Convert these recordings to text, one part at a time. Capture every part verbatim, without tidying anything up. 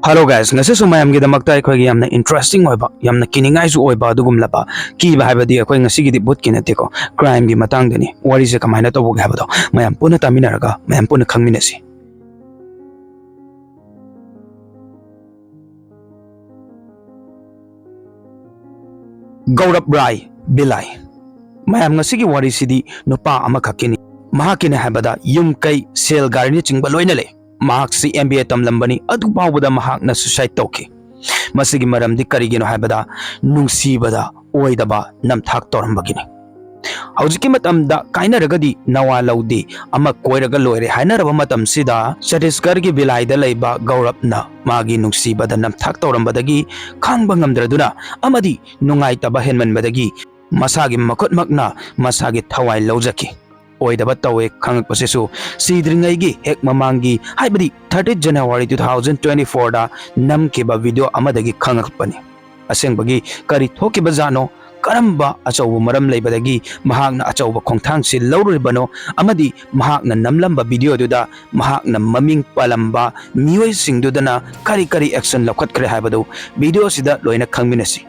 Hello guys, ꯉꯁꯤꯁꯨ ꯃꯌꯥꯝꯒꯤꯗꯃꯛꯇ ꯑꯩꯈꯣꯏꯒꯤ ꯌꯥꯝꯅ interesting ꯑꯣꯏꯕ, ꯌꯥꯝꯅ ꯀꯤꯅꯤꯡꯉꯥꯏꯁꯨ ꯑꯣꯏꯕ ꯑꯗꯨꯒꯨꯝꯂꯕ, ꯀꯤꯕ ꯍꯥꯏꯕꯗꯤ ꯑꯩꯈꯣꯏ ꯉꯁꯤꯒꯤꯗꯤ ꯚꯨꯠꯀꯤ ꯅꯠꯇꯦꯀꯣ, crime ꯒꯤ ꯃꯇꯥꯡꯗꯅꯤ꯫ ꯋꯥꯔꯤꯁꯦ ꯀꯃꯥꯏꯅ ꯇꯧꯕꯒꯦ ꯍꯥꯏꯕꯗꯣ ꯃꯌꯥꯝ ꯄꯨꯟꯅ ꯇꯥꯃꯤꯟꯅꯔꯒ ꯃꯌꯥꯝ ꯄꯨꯟꯅ ꯈꯪꯃꯤꯟꯅꯁꯤ꯫ ꯒꯧꯔꯕ ꯔꯥꯏ ꯕꯤꯂꯥꯏ꯫ ꯃꯌꯥꯝ, ꯉꯁꯤꯒꯤ ꯋꯥꯔꯤꯁꯤꯗꯤ ꯅꯨꯄꯥ ꯑꯃꯈꯛꯀꯤꯅꯤ꯫ ꯃꯍꯥꯛꯀꯤꯅꯤ ꯍꯥꯏꯕꯗ ꯌꯨꯝ ꯀꯩ, ꯁꯦꯜ ꯒꯥꯔꯤꯅꯆꯤꯡꯕ ꯂꯣꯏꯅ ꯂꯩ꯫ ꯃꯍꯥꯛꯁꯤ M B A ꯇꯝꯂꯝꯕꯅꯤ, ꯑꯗꯨ ꯐꯥꯎꯕꯗ ꯃꯍꯥꯛꯅ suicide ꯇꯧꯈꯤ꯫ ꯃꯁꯤꯒꯤ ꯃꯔꯝꯗꯤ ꯀꯔꯤꯒꯤꯅꯣ ꯍꯥꯏꯕꯗ ꯅꯨꯡꯁꯤꯕꯗ ꯑꯣꯏꯗꯕ ꯅꯝꯊꯥꯛ ꯇꯧꯔꯝꯕꯒꯤꯅꯤ꯫ ꯍꯧꯖꯤꯛꯀꯤ ꯃꯇꯝꯗ ꯀꯥꯏꯅꯔꯒꯗꯤ ꯅꯋꯥ ꯂꯧꯗꯦ, ꯑꯃ ꯀꯣꯏꯔꯒ ꯂꯣꯏꯔꯦ ꯍꯥꯏꯅꯔꯕ ꯃꯇꯝꯁꯤꯗ ꯆꯇꯤꯁꯒꯔꯒꯤ ꯕꯤꯂꯥꯏꯗ ꯂꯩꯕ ꯒꯧꯔꯕꯅ ꯃꯥꯒꯤ ꯅꯨꯡꯁꯤꯕꯗ ꯅꯝꯊꯥꯛ ꯇꯧꯔꯝꯕꯗꯒꯤ ꯈꯥꯡꯕ ꯉꯝꯗ꯭ꯔꯗꯨꯅ ꯑꯃꯗꯤ ꯅꯨꯡꯉꯥꯏꯇꯕ ꯍꯦꯟꯃꯟꯕꯗꯒꯤ ꯃꯁꯥꯒꯤ ꯃꯈꯨꯠꯃꯛꯅ ꯃꯁꯥꯒꯤ ꯊꯋꯥꯏ ꯂꯧꯖꯈꯤ꯫ ꯑꯣꯏꯗꯕ ꯇꯧꯋꯦ ꯈꯪꯉꯛꯄꯁꯤꯁꯨ ꯁꯤꯗ꯭ꯔꯤꯉꯩꯒꯤ ꯍꯦꯛ ꯃꯃꯥꯡꯒꯤ, ꯍꯥꯏꯕꯗꯤ thirty January two thousand twenty fourꯗ ꯅꯝꯈꯤꯕ video ꯑꯃꯗꯒꯤ ꯈꯪꯉꯛꯄꯅꯤ꯫ ꯑꯁꯦꯡꯕꯒꯤ ꯀꯔꯤ ꯊꯣꯛꯈꯤꯕꯖꯥꯠꯅꯣ? ꯀꯔꯝꯕ ꯑꯆꯧꯕ ꯃꯔꯝ ꯂꯩꯕꯗꯒꯤ ꯃꯍꯥꯛꯅ ꯑꯆꯧꯕ ꯈꯣꯡꯊꯥꯡꯁꯤ ꯂꯧꯔꯨꯔꯤꯕꯅꯣ? ꯑꯃꯗꯤ ꯃꯍꯥꯛꯅ ꯅꯝꯂꯝꯕ videoꯗꯨꯗ ꯃꯍꯥꯛꯅ ꯃꯃꯤꯡ ꯄꯜꯂꯝꯕ ꯃꯤꯑꯣꯏꯁꯤꯡꯗꯨꯗꯅ ꯀꯔꯤ ꯀꯔꯤ action ꯂꯧꯈꯠꯈ꯭ꯔꯦ ꯍꯥꯏꯕꯗꯨ videoꯁꯤꯗ ꯂꯣꯏꯅ ꯈꯪꯃꯤꯟꯅꯁꯤ꯫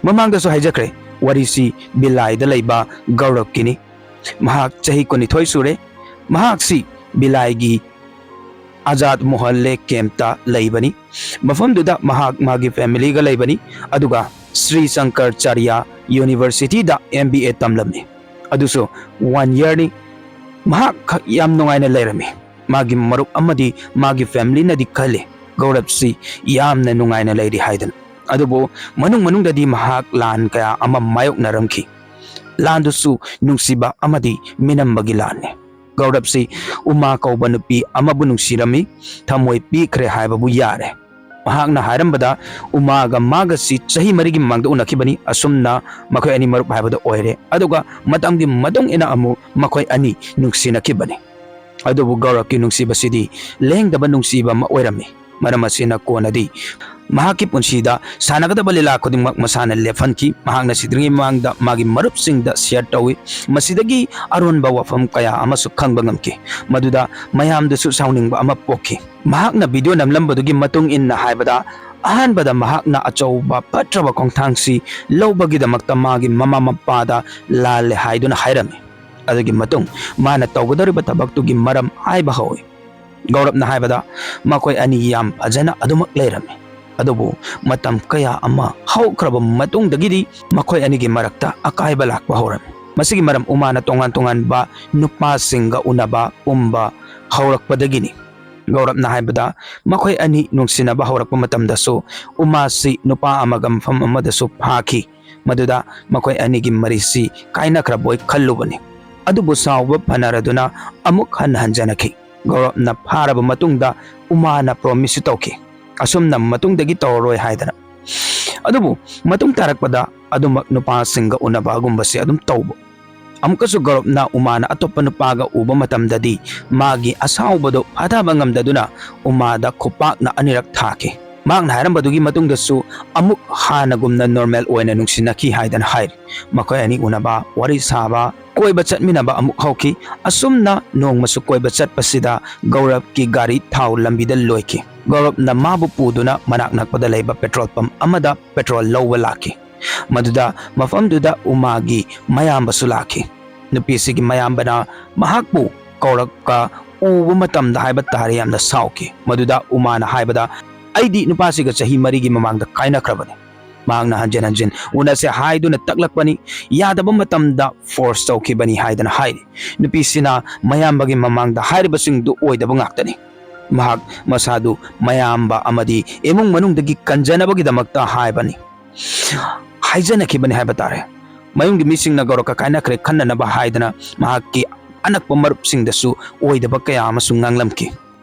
ꯃꯃꯥꯡꯗꯁꯨ ꯍꯥꯏꯖꯈ꯭ꯔꯦ, ꯋꯥꯔꯤꯁꯤ ꯕꯤꯂꯥꯏꯗ ꯂꯩꯕ ꯒꯧꯔꯕꯀꯤꯅꯤ꯫ ꯃꯍꯥꯛ ꯆꯍꯤ ꯀꯨꯟꯅꯤꯊꯣꯏ ꯁꯨꯔꯦ꯫ ꯃꯍꯥꯛꯁꯤ ꯕꯤꯂꯥꯏꯒꯤ ꯑꯖꯥꯗ ꯃꯣꯍꯜꯂꯦ campꯇ ꯂꯩꯕꯅꯤ꯫ ꯃꯐꯝꯗꯨꯗ ꯃꯍꯥꯛ ꯃꯥꯒꯤ familyꯒ ꯂꯩꯕꯅꯤ꯫ ꯑꯗꯨꯒ ꯁ꯭ꯔꯤ ꯁꯪꯀꯔꯆꯥꯔꯌ Universityꯗ M B A ꯇꯝꯂꯝꯃꯤ꯫ ꯑꯗꯨꯁꯨ one yearꯅꯤ꯫ ꯃꯍꯥꯛ ꯈꯛ ꯌꯥꯝ ꯅꯨꯡꯉꯥꯏꯅ ꯂꯩꯔꯝꯃꯤ꯫ ꯃꯥꯒꯤ ꯃꯔꯨꯞ ꯑꯃꯗꯤ ꯃꯥꯒꯤ familyꯅꯗꯤ ꯈꯜꯂꯤ ꯒꯧꯔꯕꯁꯤ ꯌꯥꯝꯅ ꯅꯨꯡꯉꯥꯏꯅ ꯂꯩꯔꯤ ꯍꯥꯏꯗꯅ꯫ ꯑꯗꯨꯕꯨ ꯃꯅꯨꯡ ꯃꯅꯨꯡꯗꯗꯤ ꯃꯍꯥꯛ ꯂꯥꯟ ꯀꯌꯥ ꯑꯃ ꯃꯥꯌꯣꯛꯅꯔꯝꯈꯤ꯫ ꯂꯥꯟꯗꯨꯁꯨ ꯅꯨꯡꯁꯤꯕ ꯑꯃꯗꯤ ꯃꯤꯅꯝꯕꯒꯤ ꯂꯥꯟꯅꯤ꯫ ꯒꯧꯔꯕꯁꯤ ꯎꯃꯥ ꯀꯧꯕ ꯅꯨꯄꯤ ꯑꯃꯕꯨ ꯅꯨꯡꯁꯤꯔꯝꯃꯤ, ꯊꯃꯣꯏ ꯄꯤꯈ꯭ꯔꯦ ꯍꯥꯏꯕꯕꯨ ꯌꯥꯔꯦ꯫ ꯃꯍꯥꯛꯅ ꯍꯥꯏꯔꯝꯕꯗ ꯎꯃꯥꯒ ꯃꯥꯒꯁꯤ ꯆꯍꯤ ꯃꯔꯤꯒꯤ ꯃꯃꯥꯡꯗ ꯎꯅꯈꯤꯕꯅꯤ꯫ ꯑꯁꯨꯝꯅ ꯃꯈꯣꯏ ꯑꯅꯤ ꯃꯔꯨꯞ ꯍꯥꯏꯕꯗꯨ ꯑꯣꯏꯔꯦ꯫ ꯑꯗꯨꯒ ꯃꯇꯝꯒꯤ ꯃꯇꯨꯡ ꯏꯟꯅ ꯑꯃꯨꯛ ꯃꯈꯣꯏ ꯑꯅꯤ ꯅꯨꯡꯁꯤꯅꯈꯤꯕꯅꯤ꯫ ꯑꯗꯨꯕꯨ ꯒꯧꯔꯕꯀꯤ ꯅꯨꯡꯁꯤꯕꯁꯤꯗꯤ ꯂꯦꯡꯗꯕ ꯅꯨꯡꯁꯤꯕ ꯑꯃ ꯑꯣꯏꯔꯝꯃꯤ꯫ ꯃꯔꯝ ꯑꯁꯤꯅ ꯀꯣꯟꯅꯗꯤ ꯃꯍꯥꯛꯀꯤ ꯄꯨꯟꯁꯤꯗ ꯁꯥꯟꯅꯒꯗꯕ ꯂꯤꯂꯥ ꯈꯨꯗꯤꯡꯃꯛ ꯃꯁꯥꯅ ꯂꯦꯞꯍꯟꯈꯤ꯫ ꯃꯍꯥꯛꯅ ꯁꯤꯗ꯭ꯔꯤꯉꯩ ꯃꯃꯥꯡꯗ ꯃꯥꯒꯤ ꯃꯔꯨꯞꯁꯤꯡꯗ ꯁꯤꯌꯔ ꯇꯧꯏ꯫ ꯃꯁꯤꯗꯒꯤ ꯑꯔꯣꯟꯕ ꯋꯥꯐꯝ ꯀꯌꯥ ꯑꯃꯁꯨ ꯈꯪꯕ ꯉꯝꯈꯤ꯫ ꯃꯗꯨꯗ ꯃꯌꯥꯝꯗꯁꯨ ꯁꯥꯎꯅꯤꯡꯕ ꯑꯃ ꯄꯣꯛꯈꯤ꯫ ꯃꯍꯥꯛꯅ ꯚꯤꯗꯤꯑꯣ ꯅꯝꯂꯝꯕꯗꯨꯒꯤ ꯃꯇꯨꯡ ꯏꯟꯅ ꯍꯥꯏꯕꯗ, ꯑꯍꯥꯟꯕꯗ ꯃꯍꯥꯛꯅ ꯑꯆꯧꯕ ꯐꯠꯇ꯭ꯔꯕ ꯈꯣꯡꯊꯥꯡꯁꯤ ꯂꯧꯕꯒꯤꯗꯃꯛꯇ ꯃꯥꯒꯤ ꯃꯃꯥ ꯃꯄꯥꯗ ꯂꯥꯜꯂꯦ ꯍꯥꯏꯗꯨꯅ ꯍꯥꯏꯔꯝꯃꯤ꯫ ꯑꯗꯨꯒꯤ ꯃꯇꯨꯡ ꯃꯥꯅ ꯇꯧꯒꯗꯧꯔꯤꯕ ꯊꯕꯛꯇꯨꯒꯤ ꯃꯔꯝ ꯍꯥꯏꯕ ꯍꯧꯏ꯫ ꯒꯧꯔꯕꯅ ꯍꯥꯏꯕꯗ, ꯃꯈꯣꯏ ꯑꯅꯤ ꯌꯥꯝ ꯐꯖꯅ ꯑꯗꯨꯃꯛ ꯂꯩꯔꯝꯃꯤ꯫ ꯑꯗꯨꯕꯨ ꯃꯇꯝ ꯀꯌꯥ ꯑꯃ ꯍꯧꯈ꯭ꯔꯕ ꯃꯇꯨꯡꯗꯒꯤꯗꯤ ꯃꯈꯣꯏ ꯑꯅꯤꯒꯤ ꯃꯔꯛꯇ ꯑꯀꯥꯏꯕ ꯂꯥꯛꯄ ꯍꯧꯔꯝꯃꯤ꯫ ꯃꯁꯤꯒꯤ ꯃꯔꯝ ꯎꯃꯥꯅ ꯇꯣꯉꯥꯟ ꯇꯣꯉꯥꯟꯕ ꯅꯨꯄꯥꯁꯤꯡꯒ ꯎꯅꯕ ꯄꯨꯝꯕ ꯍꯧꯔꯛꯄꯗꯒꯤꯅꯤ꯫ ꯒꯧꯔꯕꯅ ꯍꯥꯏꯕꯗ, ꯃꯈꯣꯏ ꯑꯅꯤ ꯅꯨꯡꯁꯤꯅꯕ ꯍꯧꯔꯛꯄ ꯃꯇꯝꯗꯁꯨ ꯎꯃꯥꯁꯤ ꯅꯨꯄꯥ ꯑꯃꯒ ꯃꯐꯝ ꯑꯃꯗꯁꯨ ꯐꯥꯈꯤ꯫ ꯃꯗꯨꯗ ꯃꯈꯣꯏ ꯑꯅꯤꯒꯤ ꯃꯔꯤꯁꯤ ꯀꯥꯏꯅꯈ꯭ꯔꯕꯣꯏ ꯈꯜꯂꯨꯕꯅꯤ꯫ ꯑꯗꯨꯕꯨ ꯁꯥꯎꯕ ꯐꯅꯔꯗꯨꯅ ꯑꯃꯨꯛ ꯍꯟꯅ ꯍꯟꯖꯅꯈꯤ꯫ ꯒꯧꯔꯕꯅ ꯐꯥꯔꯕ ꯃꯇꯨꯡꯗ ꯎꯃꯥꯅ ꯄ꯭ꯔꯣꯃꯤꯁꯁꯨ ꯇꯧꯈꯤ, ꯑꯁꯨꯝꯅ ꯃꯇꯨꯡꯗꯒꯤ ꯇꯧꯔꯔꯣꯏ ꯍꯥꯏꯗꯅ꯫ ꯑꯗꯨꯕꯨ ꯃꯇꯨꯡ ꯇꯥꯔꯛꯄꯗ ꯑꯗꯨꯃꯛ ꯅꯨꯄꯥꯁꯤꯡꯒ ꯎꯅꯕꯒꯨꯝꯕꯁꯦ ꯑꯗꯨꯝ ꯇꯧꯕ꯫ ꯑꯃꯨꯛꯀꯁꯨ ꯒꯧꯔꯕꯅ ꯎꯃꯥꯅ ꯑꯇꯣꯞꯄ ꯅꯨꯄꯥꯒ ꯎꯕ ꯃꯇꯝꯗꯗꯤ ꯃꯥꯒꯤ ꯑꯁꯥꯎꯕꯗꯨ ꯐꯥꯊꯕ ꯉꯝꯗꯗꯨꯅ ꯎꯃꯥꯗ ꯈꯨꯄꯥꯛꯅ ꯑꯅꯤꯔꯛ ꯊꯥꯈꯤ꯫ ꯃꯍꯥꯛꯅ ꯍꯥꯏꯔꯝꯕꯗꯨꯒꯤ ꯃꯇꯨꯡꯗꯁꯨ ꯑꯃꯨꯛ ꯍꯥꯟꯅꯒꯨꯝꯅ ꯅꯣꯔꯃꯦꯜ ꯑꯣꯏꯅ ꯅꯨꯡꯁꯤꯅꯈꯤ ꯍꯥꯏꯗꯅ ꯍꯥꯏꯔꯤ꯫ ꯃꯈꯣꯏ ꯑꯅꯤ ꯎꯅꯕ, ꯋꯥꯔꯤ ꯁꯥꯕ, ꯀꯣꯏꯕ ꯆꯠꯃꯤꯟꯅꯕ ꯑꯃꯨꯛ ꯍꯧꯈꯤ꯫ ꯑꯁꯨꯝꯅ ꯅꯣꯡꯃꯁꯨ ꯀꯣꯏꯕ ꯆꯠꯄꯁꯤꯗ ꯒꯧꯔꯕꯀꯤ ꯒꯥꯔꯤ ꯊꯥꯎ ꯂꯝꯕꯤꯗ ꯂꯣꯏꯈꯤ꯫ ꯒꯧꯔꯕꯅ ꯃꯥꯕꯨ ꯄꯨꯗꯨꯅ ꯃꯅꯥꯛ ꯅꯛꯄꯗ ꯂꯩꯕ ꯄꯦꯇ꯭ꯔꯣꯜ ꯄꯝꯞ ꯑꯃꯗ ꯄꯦꯇ꯭ꯔꯣꯜ ꯂꯧꯕ ꯂꯥꯛꯈꯤ꯫ ꯃꯗꯨꯗ ꯃꯐꯝꯗꯨꯗ ꯎꯃꯥꯒꯤ ꯃꯌꯥꯝꯕꯁꯨ ꯂꯥꯛꯈꯤ꯫ ꯅꯨꯄꯤꯁꯤꯒꯤ ꯃꯌꯥꯝꯕꯅ ꯃꯍꯥꯛꯄꯨ ꯒꯧꯔꯕꯀ ꯎꯕ ꯃꯇꯝꯗ ꯍꯥꯏꯕ ꯇꯥꯔꯦ ꯌꯥꯝꯅ ꯁꯥꯎꯈꯤ꯫ ꯃꯗꯨꯗ ꯎꯃꯥꯅ ꯍꯥꯏꯕꯗ, "ꯑꯩꯗꯤ ꯅꯨꯄꯥꯁꯤꯒ ꯆꯍꯤ ꯃꯔꯤꯒꯤ ꯃꯃꯥꯡꯗ ꯀꯥꯏꯅꯈ꯭ꯔꯕꯅꯤ꯫ ꯃꯍꯥꯛꯅ ꯍꯟꯖꯤꯟ ꯍꯟꯖꯤꯟ ꯎꯅꯁꯦ ꯍꯥꯏꯗꯨꯅ ꯇꯛꯂꯛꯄꯅꯤ꯫ ꯌꯥꯗꯕ ꯃꯇꯝꯗ ꯐꯣꯔꯁ ꯇꯧꯈꯤꯕꯅꯤ" ꯍꯥꯏꯗꯅ ꯍꯥꯏꯔꯤ꯫ ꯅꯨꯄꯤꯁꯤꯅ ꯃꯌꯥꯝꯕꯒꯤ ꯃꯃꯥꯡꯗ ꯍꯥꯏꯔꯤꯕꯁꯤꯡꯗꯨ ꯑꯣꯏꯗꯕ ꯉꯥꯛꯇꯅꯤ꯫ ꯃꯍꯥꯛ ꯃꯁꯥꯗꯨ ꯃꯌꯥꯝꯕ ꯑꯃꯗꯤ ꯏꯃꯨꯡ ꯃꯅꯨꯡꯗꯒꯤ ꯀꯟꯖꯅꯕꯒꯤꯗꯃꯛꯇ ꯍꯥꯏꯕꯅꯤ, ꯍꯥꯏꯖꯅꯈꯤꯕꯅꯤ ꯍꯥꯏꯕ ꯇꯥꯔꯦ꯫ ꯃꯌꯨꯝꯒꯤ ꯃꯤꯁꯤꯡꯅ ꯒꯧꯔꯕꯀ ꯀꯥꯏꯅꯈ꯭ꯔꯦ ꯈꯟꯅꯅꯕ ꯍꯥꯏꯗꯅ ꯃꯍꯥꯛꯀꯤ ꯑꯅꯛꯄ ꯃꯔꯨꯞꯁꯤꯡꯗꯁꯨ ꯑꯣꯏꯗꯕ ꯀꯌꯥ ꯑꯃꯁꯨ ꯉꯥꯡꯂꯝꯈꯤ꯫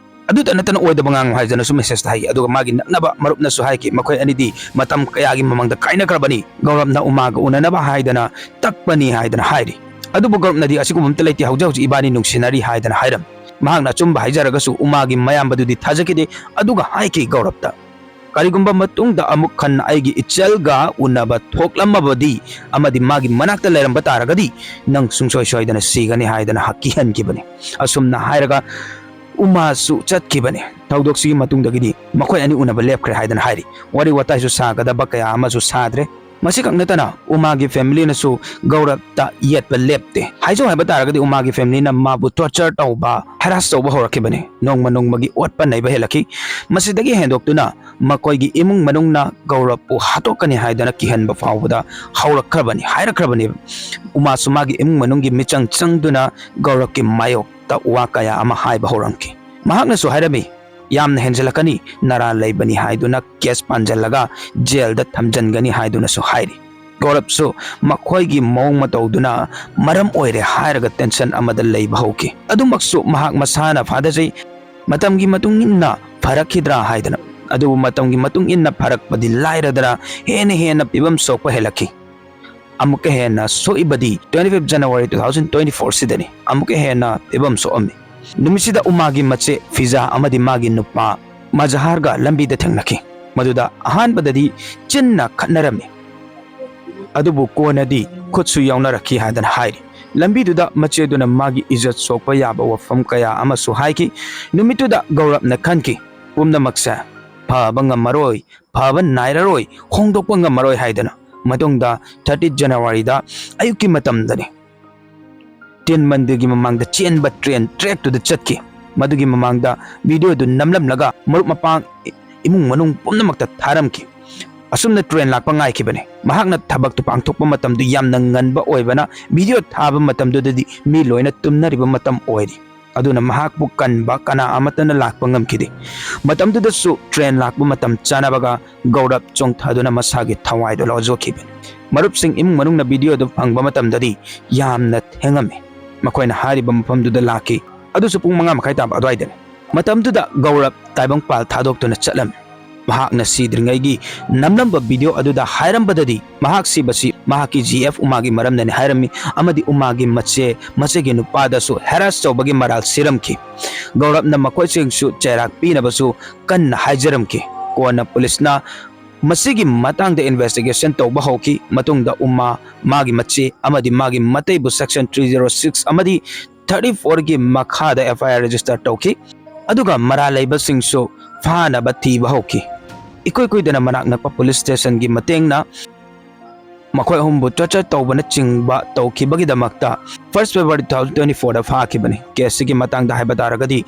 ꯑꯗꯨꯇ ꯅꯠꯇꯅ ꯑꯣꯏꯗꯕ ꯉꯥꯡꯉꯨ ꯍꯥꯏꯗꯅꯁꯨ ꯃꯦꯁꯦꯖꯇ ꯍꯥꯏꯈꯤ꯫ ꯑꯗꯨꯒ ꯃꯥꯒꯤ ꯅꯛꯅꯕ ꯃꯔꯨꯞꯅꯁꯨ ꯍꯥꯏꯈꯤ, ꯃꯈꯣꯏ ꯑꯅꯤꯗꯤ ꯃꯇꯝ ꯀꯌꯥꯒꯤ ꯃꯃꯥꯡꯗ ꯀꯥꯏꯅꯈ꯭ꯔꯕꯅꯤ꯫ ꯒꯧꯔꯕꯅ ꯎꯃꯥꯒ ꯎꯅꯅꯕ ꯍꯥꯏꯗꯅ ꯇꯛꯄꯅꯤ ꯍꯥꯏꯗꯅ ꯍꯥꯏꯔꯤ꯫ ꯑꯗꯨꯕꯨ ꯒꯧꯔꯕꯅꯗꯤ, "ꯑꯁꯤꯒꯨꯝꯕ ꯑꯝꯇ ꯂꯩꯇꯦ, ꯍꯧꯖꯤꯛ ꯍꯧꯖꯤꯛ ꯏꯕꯥꯅꯤ ꯅꯨꯡꯁꯤꯅꯔꯤ" ꯍꯥꯏꯗꯅ ꯍꯥꯏꯔꯝꯃꯤ꯫ ꯃꯍꯥꯛꯅ ꯑꯆꯨꯝꯕ ꯍꯥꯏꯖꯔꯒꯁꯨ ꯎꯃꯥꯒꯤ ꯃꯌꯥꯝꯕꯗꯨꯗꯤ ꯊꯥꯖꯈꯤꯗꯦ꯫ ꯑꯗꯨꯒ ꯍꯥꯏꯈꯤ ꯒꯧꯔꯕꯇ, "ꯀꯔꯤꯒꯨꯝꯕ ꯃꯇꯨꯡꯗ ꯑꯃꯨꯛ ꯍꯟꯅ ꯑꯩꯒꯤ ꯏꯆꯜꯒ ꯎꯅꯕ ꯊꯣꯛꯂꯝꯃꯕꯗꯤ ꯑꯃꯗꯤ ꯃꯥꯒꯤ ꯃꯅꯥꯛꯇ ꯂꯩꯔꯝꯕ ꯇꯥꯔꯒꯗꯤ ꯅꯪ ꯁꯨꯡꯁꯣꯏ ꯁꯣꯏꯗꯅ ꯁꯤꯒꯅꯤ" ꯍꯥꯏꯗꯅ ꯍꯛ-, ꯀꯤꯍꯟꯈꯤꯕꯅꯤ꯫ ꯑꯁꯨꯝꯅ ꯍꯥꯏꯔꯒ ꯎꯃꯥꯁꯨ ꯆꯠꯈꯤꯕꯅꯤ꯫ ꯊꯧꯗꯣꯛꯁꯤꯒꯤ ꯃꯇꯨꯡꯗꯒꯤꯗꯤ ꯃꯈꯣꯏ ꯑꯅꯤ ꯎꯅꯕ ꯂꯦꯞꯈ꯭ꯔꯦ ꯍꯥꯏꯗꯅ ꯍꯥꯏꯔꯤ꯫ ꯋꯥꯔꯤ ꯋꯥꯇꯥꯏꯁꯨ ꯁꯥꯒꯗꯕ ꯀꯌꯥ ꯑꯃꯁꯨ ꯁꯥꯗ꯭ꯔꯦ꯫ ꯃꯁꯤꯈꯛ ꯅꯠꯇꯅ ꯎꯃꯥꯒꯤ ꯐꯦꯃꯤꯂꯤꯅꯁꯨ ꯒꯧꯔꯕꯇ ꯌꯦꯠꯄ ꯂꯦꯞꯇꯦ꯫ ꯍꯥꯏꯖꯧ ꯍꯥꯏꯕ ꯇꯥꯔꯒꯗꯤ ꯎꯃꯥꯒꯤ ꯐꯦꯃꯤꯂꯤꯅ ꯃꯥꯕꯨ ꯇꯣꯔꯆꯔ ꯇꯧꯕ, ꯍꯦꯔꯥꯁ ꯇꯧꯕ ꯍꯧꯔꯛꯈꯤꯕꯅꯤ꯫ ꯅꯣꯡꯃ ꯅꯣꯡꯃꯒꯤ ꯑꯣꯠꯄ ꯅꯩꯕ ꯍꯦꯜꯂꯛꯈꯤ꯫ ꯃꯁꯤꯗꯒꯤ ꯍꯦꯟꯗꯣꯛꯇꯨꯅ ꯃꯈꯣꯏꯒꯤ ꯏꯃꯨꯡ ꯃꯅꯨꯡꯅ ꯒꯧꯔꯕꯄꯨ ꯍꯥꯠꯇꯣꯛꯀꯅꯤ ꯍꯥꯏꯗꯅ ꯀꯤꯍꯟꯕ ꯐꯥꯎꯕꯗ ꯍꯧꯔꯛꯈ꯭ꯔꯕꯅꯤ, ꯍꯥꯏꯔꯛꯈ꯭ꯔꯕꯅꯦꯕ꯫ ꯎꯃꯥꯁꯨ ꯃꯥꯒꯤ ꯏꯃꯨꯡ ꯃꯅꯨꯡꯒꯤ ꯃꯤꯆꯪ ꯆꯪꯗꯨꯅ ꯒꯧꯔꯕꯀꯤ ꯃꯥꯌꯣꯛꯇ ꯋꯥ ꯀꯌꯥ ꯑꯃ ꯍꯥꯏꯕ ꯍꯧꯔꯝꯈꯤ꯫ ꯃꯍꯥꯛꯅꯁꯨ ꯍꯥꯏꯔꯝꯃꯤ, "ꯌꯥꯝꯅ ꯍꯦꯟꯖꯜꯂꯛꯀꯅꯤ, ꯅꯔꯥ ꯂꯩꯕꯅꯤ ꯍꯥꯏꯗꯨꯅ ꯀꯦꯁ ꯄꯥꯟꯖꯜꯂꯒ ꯖꯦꯜꯗ ꯊꯝꯖꯟꯒꯅꯤ" ꯍꯥꯏꯗꯨꯅꯁꯨ ꯍꯥꯏꯔꯤ꯫ ꯒꯧꯔꯕꯁꯨ ꯃꯈꯣꯏꯒꯤ ꯃꯑꯣꯡ ꯃꯇꯧꯗꯨꯅ ꯃꯔꯝ ꯑꯣꯏꯔꯦ ꯍꯥꯏꯔꯒ ꯇꯦꯟꯁꯟ ꯑꯃꯗ ꯂꯩꯕ ꯍꯧꯈꯤ꯫ ꯑꯗꯨꯃꯛꯁꯨ ꯃꯍꯥꯛ ꯃꯁꯥꯅ ꯐꯥꯊꯖꯩ, ꯃꯇꯝꯒꯤ ꯃꯇꯨꯡ ꯏꯟꯅ ꯐꯔꯛꯈꯤꯗ꯭ꯔꯥ ꯍꯥꯏꯗꯅ꯫ ꯑꯗꯨꯕꯨ ꯃꯇꯝꯒꯤ ꯃꯇꯨꯡ ꯏꯟꯅ ꯐꯔꯛꯄꯗꯤ ꯂꯥꯏꯔꯗꯅ ꯍꯦꯟꯅ ꯍꯦꯟꯅ ꯐꯤꯕꯝ ꯁꯣꯛꯄ ꯍꯦꯜꯂꯛꯈꯤ꯫ ꯑꯃꯨꯛꯀ ꯍꯦꯟꯅ ꯁꯣꯛꯏꯕꯗꯤ twenty fifth January two thousand twenty four ꯁꯤꯗꯅꯤ꯫ ꯑꯃꯨꯛꯀ ꯍꯦꯟꯅ ꯐꯤꯕꯝ ꯁꯣꯛꯑꯝꯃꯤ꯫ ꯅꯨꯃꯤꯠꯁꯤꯗ ꯎꯃꯥꯒꯤ ꯃꯆꯦ ꯐꯤꯖꯥ ꯑꯃꯗꯤ ꯃꯥꯒꯤ ꯅꯨꯄꯥ ꯃꯖꯍꯥꯔꯒ ꯂꯝꯕꯤꯗ ꯊꯦꯡꯅꯈꯤ꯫ ꯃꯗꯨꯗ ꯑꯍꯥꯟꯕꯗꯗꯤ ꯆꯤꯟꯅ ꯈꯠꯅꯔꯝꯃꯤ, ꯑꯗꯨꯕꯨ ꯀꯣꯟꯅꯗꯤ ꯈꯨꯠꯁꯨ ꯌꯥꯎꯅꯔꯛꯈꯤ ꯍꯥꯏꯗꯅ ꯍꯥꯏꯔꯤ꯫ ꯂꯝꯕꯤꯗꯨꯗ ꯃꯆꯦꯗꯨꯅ ꯃꯥꯒꯤ ꯏꯖꯠ ꯁꯣꯛꯄ ꯌꯥꯕ ꯋꯥꯐꯝ ꯀꯌꯥ ꯑꯃꯁꯨ ꯍꯥꯏꯈꯤ꯫ ꯅꯨꯃꯤꯠꯇꯨꯗ ꯒꯧꯔꯕꯅ ꯈꯟꯈꯤ, ꯄꯨꯝꯅꯃꯛꯁꯦ ꯐꯕ ꯉꯝꯃꯔꯣꯏ, ꯐꯕ ꯅꯥꯏꯔꯔꯣꯏ, ꯍꯣꯡꯗꯣꯛꯄ ꯉꯝꯃꯔꯣꯏ ꯍꯥꯏꯗꯅ꯫ ꯃꯇꯨꯡꯗ thirty Januaryꯗ ꯑꯌꯨꯛꯀꯤ ꯃꯇꯝꯗꯅꯤ꯫ ꯇꯤꯟ ꯃꯟꯗꯤꯔꯒꯤ ꯃꯃꯥꯡꯗ ꯆꯦꯟꯕ ꯇ꯭ꯔꯦꯟ ꯇ꯭ꯔꯦꯛꯇꯨꯗ ꯆꯠꯈꯤ꯫ ꯃꯗꯨꯒꯤ ꯃꯃꯥꯡꯗ ꯚꯤꯗꯤꯑꯣꯗꯨ ꯅꯝꯂꯝꯂꯒ ꯃꯔꯨꯞ ꯃꯄꯥꯡ, ꯏꯃꯨꯡ ꯃꯅꯨꯡ ꯄꯨꯝꯅꯃꯛꯇ ꯊꯥꯔꯝꯈꯤ꯫ ꯑꯁꯨꯝꯅ ꯇ꯭ꯔꯦꯟ ꯂꯥꯛꯄ ꯉꯥꯏꯈꯤꯕꯅꯤ꯫ ꯃꯍꯥꯛꯅ ꯊꯕꯛꯇꯨ ꯄꯥꯡꯊꯣꯛꯄ ꯃꯇꯝꯗꯨ ꯌꯥꯝꯅ ꯉꯟꯕ ꯑꯣꯏꯕꯅ ꯚꯤꯗꯤꯑꯣ ꯊꯥꯕ ꯃꯇꯝꯗꯨꯗꯗꯤ ꯃꯤ ꯂꯣꯏꯅ ꯇꯨꯝꯅꯔꯤꯕ ꯃꯇꯝ ꯑꯣꯏꯔꯤ꯫ ꯑꯗꯨꯅ ꯃꯍꯥꯛꯄꯨ ꯀꯟꯕ ꯀꯅꯥ ꯑꯃꯠꯇꯅ ꯂꯥꯛꯄ ꯉꯝꯈꯤꯗꯦ꯫ ꯃꯇꯝꯗꯨꯗꯁꯨ ꯇ꯭ꯔꯦꯟ ꯂꯥꯛꯄ ꯃꯇꯝ ꯆꯥꯅꯕꯒ ꯒꯧꯔꯕ ꯆꯣꯡꯊꯗꯨꯅ ꯃꯁꯥꯒꯤ ꯊꯋꯥꯏꯗꯨ ꯂꯧꯖꯈꯤꯕꯅꯤ꯫ ꯃꯔꯨꯞꯁꯤꯡ ꯏꯃꯨꯡ ꯃꯅꯨꯡꯅ ꯚꯤꯗꯤꯑꯣꯗꯨ ꯐꯪꯕ ꯃꯇꯝꯗꯗꯤ ꯌꯥꯝꯅ ꯊꯦꯡꯉꯝꯃꯤ꯫ ꯃꯈꯣꯏꯅ ꯍꯥꯏꯔꯤꯕ ꯃꯐꯝꯗꯨꯗ ꯂꯥꯛꯈꯤ꯫ ꯑꯗꯨꯁꯨ ꯄꯨꯡ ꯃꯉꯥ ꯃꯈꯥꯏ ꯇꯥꯕ ꯑꯗꯨꯋꯥꯏꯗꯅꯤ꯫ ꯃꯇꯝꯗꯨꯗ ꯒꯧꯔꯕ ꯇꯥꯏꯕꯪꯄꯥꯜ ꯊꯥꯗꯣꯛꯇꯨꯅ ꯆꯠꯂꯝꯃꯤ꯫ ꯃꯍꯥꯛꯅ ꯁꯤꯗ꯭ꯔꯤꯉꯩꯒꯤ ꯅꯝꯂꯝꯕ ꯚꯤꯗꯤꯑꯣ ꯑꯗꯨꯗ ꯍꯥꯏꯔꯝꯕꯗꯗꯤ ꯃꯍꯥꯛ ꯁꯤꯕꯁꯤ ꯃꯍꯥꯛꯀꯤ ꯖꯤ ꯑꯦꯐ ꯎꯃꯥꯒꯤ ꯃꯔꯝꯅꯅꯤ ꯍꯥꯏꯔꯝꯃꯤ ꯑꯃꯗꯤ ꯎꯃꯥꯒꯤ ꯃꯆꯦ, ꯃꯆꯦꯒꯤ ꯅꯨꯄꯥꯗꯁꯨ ꯍꯦꯔꯥꯁ ꯇꯧꯕꯒꯤ ꯃꯔꯥꯜ ꯁꯤꯔꯝꯈꯤ꯫ ꯒꯧꯔꯕꯅ ꯃꯈꯣꯏꯁꯤꯡꯁꯨ ꯆꯩꯔꯥꯛ ꯄꯤꯅꯕꯁꯨ ꯀꯟꯅ ꯍꯥꯏꯖꯔꯝꯈꯤ꯫ ꯀꯣꯟꯅ ꯄꯨꯂꯤꯁꯅ ꯃꯁꯤꯒꯤ ꯃꯇꯥꯡꯗ ꯏꯟꯚꯦꯁꯇꯤꯒꯦꯁꯟ ꯇꯧꯕ ꯍꯧꯈꯤ꯫ ꯃꯇꯨꯡꯗ ꯎꯃꯥ, ꯃꯥꯒꯤ ꯃꯆꯦ ꯑꯃꯗꯤ ꯃꯥꯒꯤ ꯃꯇꯩꯕꯨ ꯁꯦꯛꯁꯟ ꯊ꯭ꯔꯤ ꯖꯤꯔꯣ ꯁꯤꯛꯁ ꯑꯃꯗꯤ ꯊꯥꯔꯇꯤ ꯐꯣꯔꯒꯤ ꯃꯈꯥꯗ ꯑꯦꯐ ꯑꯥꯏ ꯑꯥꯔ ꯔꯦꯖꯤꯁꯇꯔ ꯇꯧꯈꯤ꯫ ꯑꯗꯨꯒ ꯃꯔꯥꯜ ꯂꯩꯕꯁꯤꯡꯁꯨ ꯐꯥꯅꯕ ꯊꯤꯕ ꯍꯧꯈꯤ꯫ ꯏꯀꯨꯏ ꯀꯨꯏꯗꯅ ꯃꯅꯥꯛ ꯅꯛꯄ ꯄꯨꯂꯤꯁ ꯁ꯭ꯇꯦꯁꯟꯒꯤ ꯃꯇꯦꯡꯅ ꯃꯈꯣꯏ ꯑꯍꯨꯝꯕꯨ ꯇꯣꯔꯆꯔ ꯇꯧꯕꯅꯆꯤꯡꯕ ꯇꯧꯈꯤꯕꯒꯤꯗꯃꯛꯇ ꯐꯥꯔꯁ ꯐꯦꯕ꯭ꯔꯨꯋꯥꯔꯤ ꯇꯨ ꯊꯥꯎꯖꯟ ꯇ꯭ꯋꯦꯟꯇꯤ ꯐꯣꯔꯗ ꯐꯥꯈꯤꯕꯅꯤ꯫ ꯀꯦꯁꯁꯤꯒꯤ ꯃꯇꯥꯡꯗ ꯍꯥꯏꯕ ꯇꯥꯔꯒꯗꯤ,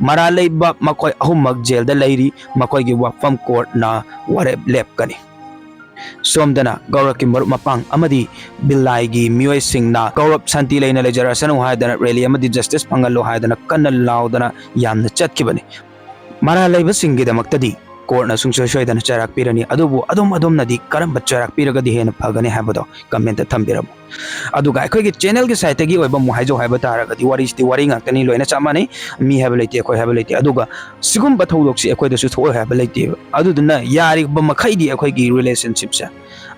ꯃꯔꯥꯜ ꯂꯩꯕ ꯃꯈꯣꯏ ꯑꯍꯨꯝꯃꯛ ꯖꯦꯜꯗ ꯂꯩꯔꯤ꯫ ꯃꯈꯣꯏꯒꯤ ꯋꯥꯐꯝ ꯀꯣꯔꯠꯅ ꯋꯥꯔꯦꯞ ꯂꯦꯞꯀꯅꯤ꯫ ꯁꯣꯝꯗꯅ ꯒꯧꯔꯕꯀꯤ ꯃꯔꯨꯞ ꯃꯄꯥꯡ ꯑꯃꯗꯤ ꯕꯤꯂꯥꯏꯒꯤ ꯃꯤꯑꯣꯏꯁꯤꯡꯅ ꯒꯧꯔꯕ ꯁꯥꯟꯇꯤ ꯂꯩꯅ ꯂꯩꯖꯔꯁꯅꯨ ꯍꯥꯏꯗꯅ ꯔꯦꯂꯤ ꯑꯃꯗꯤ ꯖꯁꯇꯤꯁ ꯐꯪꯍꯜꯂꯨ ꯍꯥꯏꯗꯅ ꯀꯟꯅ ꯂꯥꯎꯗꯅ ꯌꯥꯝꯅ ꯆꯠꯈꯤꯕꯅꯤ꯫ ꯃꯔꯥꯜ ꯂꯩꯕꯁꯤꯡꯒꯤꯗꯃꯛꯇꯗꯤ ꯀꯣꯔꯠꯅ ꯁꯨꯡꯁꯣꯏ ꯁꯣꯏꯗꯅ ꯆꯩꯔꯥꯛ ꯄꯤꯔꯅꯤ, ꯑꯗꯨꯕꯨ ꯑꯗꯣꯝ ꯑꯗꯣꯝꯅꯗꯤ ꯀꯔꯝꯕ ꯆꯩꯔꯥꯛ ꯄꯤꯔꯒꯗꯤ ꯍꯦꯟꯅ ꯐꯒꯅꯤ ꯍꯥꯏꯕꯗꯣ ꯀꯃꯦꯟꯇ ꯊꯝꯕꯤꯔꯝꯃꯨ꯫ ꯑꯗꯨꯒ ꯑꯩꯈꯣꯏꯒꯤ ꯆꯦꯅꯦꯜꯒꯤ ꯁꯥꯏꯠꯇꯒꯤ ꯑꯣꯏꯕ ꯑꯃꯨꯛ ꯍꯥꯏꯖꯧ ꯍꯥꯏꯕ ꯇꯥꯔꯒꯗꯤ, ꯋꯥꯔꯤꯁꯤꯗꯤ ꯋꯥꯔꯤ ꯉꯥꯛꯇꯅꯤ, ꯂꯣꯏꯅ ꯆꯞ ꯃꯥꯟꯅꯩ, ꯃꯤ ꯍꯥꯏꯕ ꯂꯩꯇꯦ, ꯑꯩꯈꯣꯏ ꯍꯥꯏꯕ ꯂꯩꯇꯦ꯫ ꯑꯗꯨꯒ ꯁꯤꯒꯨꯝꯕ ꯊꯧꯗꯣꯛꯁꯤ ꯑꯩꯈꯣꯏꯗꯁꯨ ꯊꯣꯛꯑꯣꯏ ꯍꯥꯏꯕ ꯂꯩꯇꯦꯕ꯫ ꯑꯗꯨꯗꯨꯅ ꯌꯥꯔꯤꯕ ꯃꯈꯩꯗꯤ ꯑꯩꯈꯣꯏꯒꯤ ꯔꯤꯂꯦꯁꯟꯁꯤꯞꯁꯦ,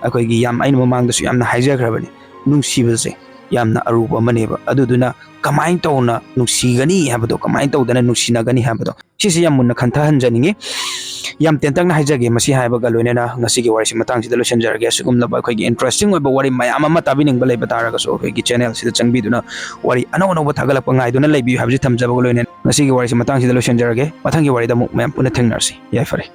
ꯑꯩꯈꯣꯏꯒꯤ ꯌꯥꯝ, ꯑꯩꯅ ꯃꯃꯥꯡꯗꯁꯨ ꯌꯥꯝꯅ ꯍꯥꯏꯖꯈ꯭ꯔꯕꯅꯤ, ꯅꯨꯡꯁꯤꯕꯁꯦ ꯌꯥꯝꯅ ꯑꯔꯨꯕ ꯑꯃꯅꯦꯕ꯫ ꯑꯗꯨꯗꯨꯅ ꯀꯃꯥꯏꯅ ꯇꯧꯅ ꯅꯨꯡꯁꯤꯒꯅꯤ ꯍꯥꯏꯕꯗꯣ, ꯀꯃꯥꯏꯅ ꯇꯧꯗꯅ ꯅꯨꯡꯁꯤꯅꯒꯅꯤ ꯍꯥꯏꯕꯗꯣ, ꯁꯤꯁꯦ ꯌꯥꯝ ꯃꯨꯟꯅ ꯈꯟꯊꯍꯟꯖꯅꯤꯡꯉꯤ꯫ ꯌꯥꯝ ꯇꯦꯟꯇꯛꯅ ꯍꯥꯏꯖꯒꯦ꯫ ꯃꯁꯤ ꯍꯥꯏꯕꯒ ꯂꯣꯏꯅꯅ ꯉꯁꯤꯒꯤ ꯋꯥꯔꯤꯁꯤ ꯃꯇꯥꯡꯁꯤꯗ ꯂꯣꯏꯁꯤꯟꯖꯔꯒꯦ꯫ ꯑꯁꯤꯒꯨꯝꯂꯕ ꯑꯩꯈꯣꯏꯒꯤ ꯏꯟꯇꯔꯦꯁꯇꯤꯡ ꯑꯣꯏꯕ ꯋꯥꯔꯤ ꯃꯌꯥꯝ ꯑꯃ ꯇꯥꯕꯤꯅꯤꯡꯕ ꯂꯩꯕ ꯇꯥꯔꯒꯁꯨ, ꯑꯩꯈꯣꯏꯒꯤ ꯆꯦꯅꯦꯜꯁꯤꯗ ꯆꯪꯕꯤꯗꯨꯅ ꯋꯥꯔꯤ ꯑꯅꯧ ꯑꯅꯧꯕ ꯊꯥꯒꯠꯂꯛꯄ ꯉꯥꯏꯗꯨꯅ ꯂꯩꯕꯤꯌꯨ ꯍꯥꯏꯕꯁꯤ ꯊꯝꯖꯕꯒ ꯂꯣꯏꯅꯅ ꯉꯁꯤꯒꯤ ꯋꯥꯔꯤꯁꯤ ꯃꯇꯥꯡꯁꯤꯗ ꯂꯣꯏꯁꯤꯟꯖꯔꯒꯦ꯫ ꯃꯊꯪꯒꯤ ꯋꯥꯔꯤꯗ ꯑꯃꯨꯛ ꯃꯌꯥꯝ ꯄꯨꯟꯅ ꯊꯦꯡꯅꯔꯁꯤ꯫ ꯌꯥꯏꯐꯔꯦ꯫